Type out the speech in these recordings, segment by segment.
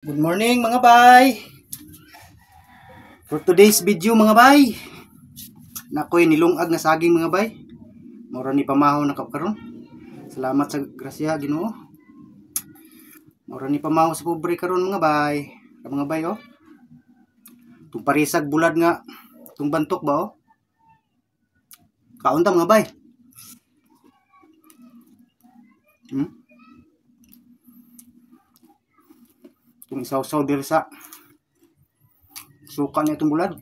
Good morning, mga bay. For today's video, mga bay, nakoy nilungag nga saging, mga bay. Mora ni pamahaw na karon. Salamat sa grasya Ginoo. Mora ni pamahaw sa pobre karon, mga bay. Mga bay, oh. Tung parisag bulad nga tung bantok ba, oh. Kaon ta, mga bay. Itong isaw-saw diri sa suka niya itong bulad.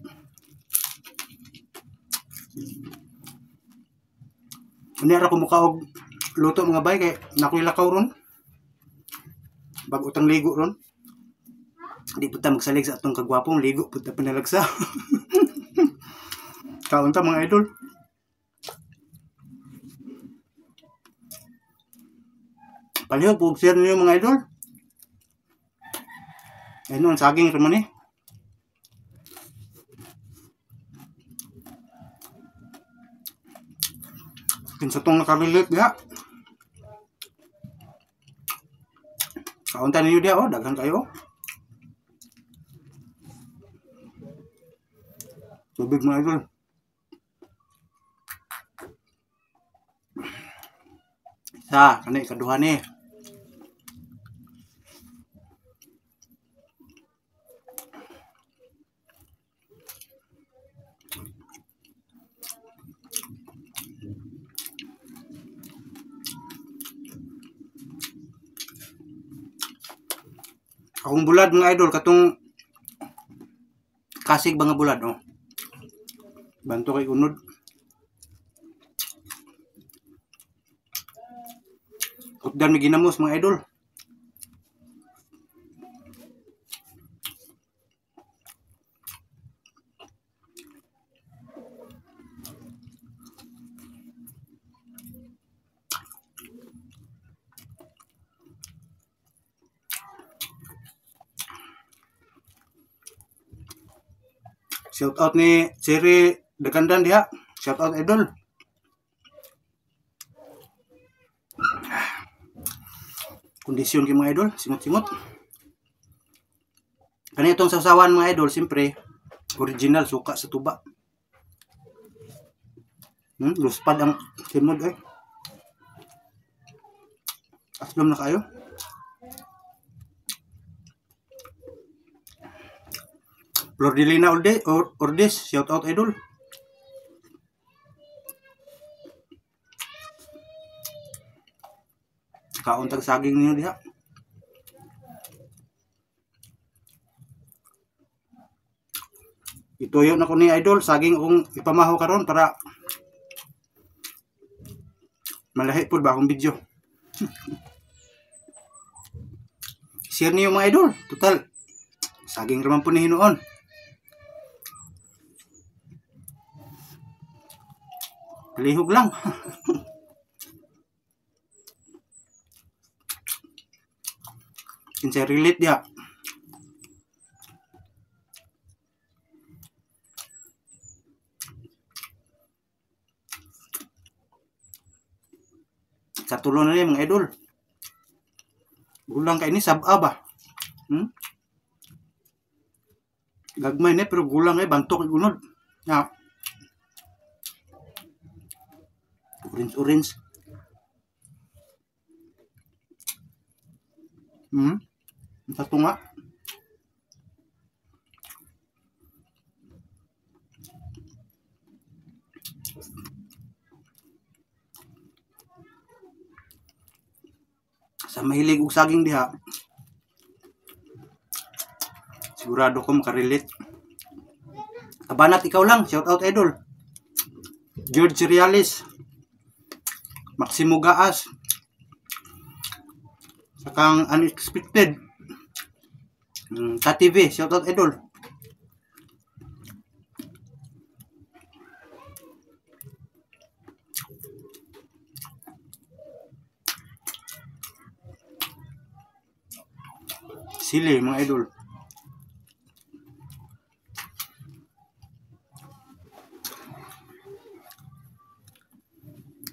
Hindi ra ko mukha og luto, mga bay, kay nakoy lakaw ron. Bago tang ligo ron. Di pud ta magsalig sa atong kagwapong ligo pud ta panalagsa. Kaon ta, mga idol. Palihog og share niyo, mga idol. Ayun, ang saging raman eh. Kinsa tong nakarelate diha. Kaunta ninyo diha, oh, daghan kayo. Tubig, mga idol. Isa, kani ikaduha ni. Akong bulad, mga idol, katong kasig ba nga bulad, oh. Banto kay unod. Utdan may ginamos, mga idol. Shout out ni Siri Dekandan diha. Shout out, idol. Kondisyon kay mga idol, singot-singot. Kani itong sawsawan, mga idol, siyempre original suka sa tuba. Luspad ang simod eh. Aslom na kayo. Flor de Lina Ordes, shout out, idol. Kaon tag saging niyo diha. Ituyo na ko ni idol, saging akong ipamahaw karon para malahi pud ba akong video. Share niyo, mga idol. Total, saging raman po ni hinuon. Palihog lang. Kinsay relate diha. Katulo na ni, mga idol. Gulang kay ni sab-a ba? Gagmay ni pero gulang ay bantok igunod. Ya. Orange orange. Sa tunga. Sa mahilig og saging diha, sigurado ko makarelate. Kabanat ikaw lang, shout out, idol. George Reales, Maximo Gaas, sakang unexpected, KTV, shout out, idol. Sili, mga idol.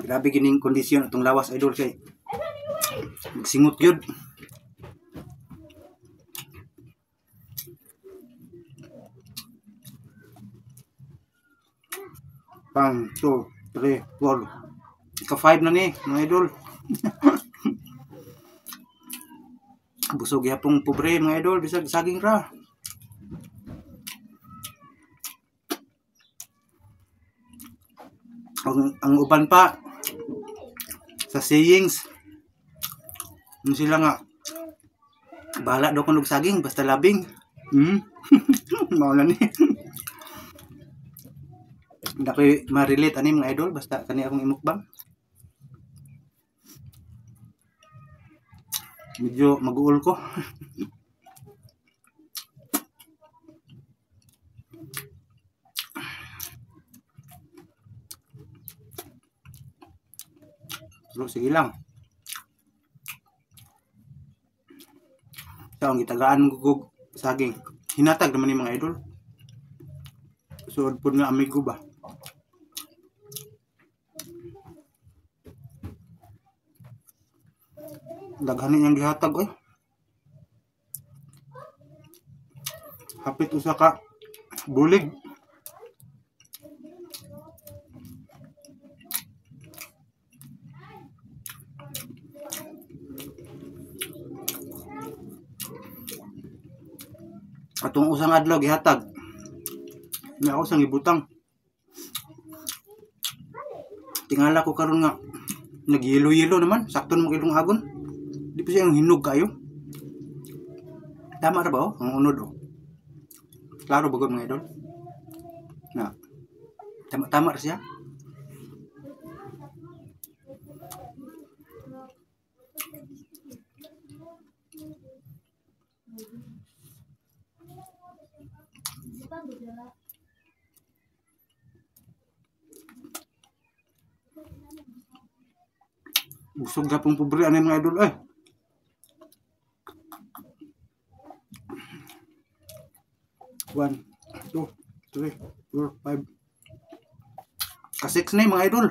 Grabe gining kondisyon atong lawas, idol, kay magsingot gyud. 1, 2, 3, 4. Ika-5 na ni, mga idol. Busog yapong pobre, mga idol, bisag saging ra. Ang uban pa sa sayings, nung sila nga bahala daw kung saging basta labing. Mao na ni. Hindi ko ma-relate ani mga idol, basta kani akong imukbang. Medyo mag-uol ko. Pero sige lang. So, ang gitagaan gugog saging. Hinatag naman ni mga idol. Suod po nga amigo ba? Daghan niyang gihatag oy. Hapit usa ka bulig. Atong usang adlaw gihatag. Nya ako sang gibutang. Tingala ko karon nga nagyelo-yelo naman, sakto naman kay agon. Di pa siya yung hinog kayo. Tama ra ba oh? Ang unod oh. Klaro ba mga idol? Na. Tama-tama ra siya. Busog na pong pobre ano mga idol eh. 1, 2, 3, 4, 5. Ka-6 na mga idol.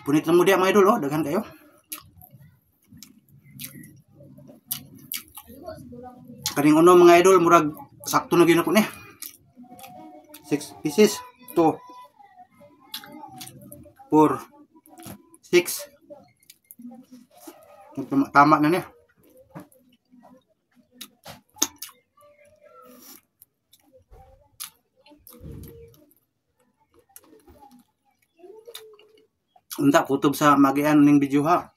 Punit lang mo diya mga idol oh, daghan kayo. Kaning uno mga idol, murag sakto na gyud ako ni. 6 pieces. 2, 4, 6. Tama na niya. Unta kutob sa magian ning video ha.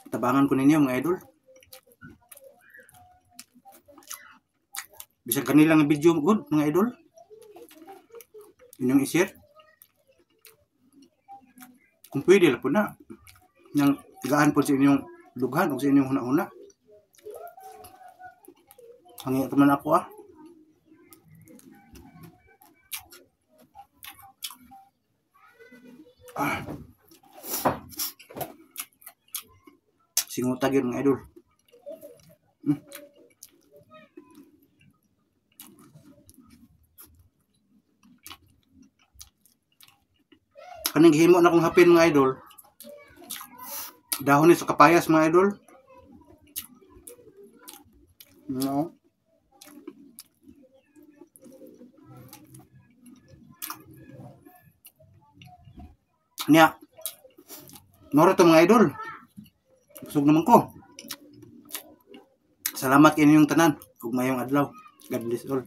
Tabangan ko ninyo mga idol. Bisag kanilang video good mga idol. Inyong i-share. Kung pwede lang po na. Nang gaan po sa inyong dughan o sa inyong huna-huna. Hangi man ako ah. Ah. Singutag yun mga idol. Kaning gihimo na kong hapin mga idol. Dahon ni sa kapayas mga idol. No. Niya. Moro to mga idol. Busog naman ko. Salamat kay inyong tanan ug mayong adlaw. God bless all.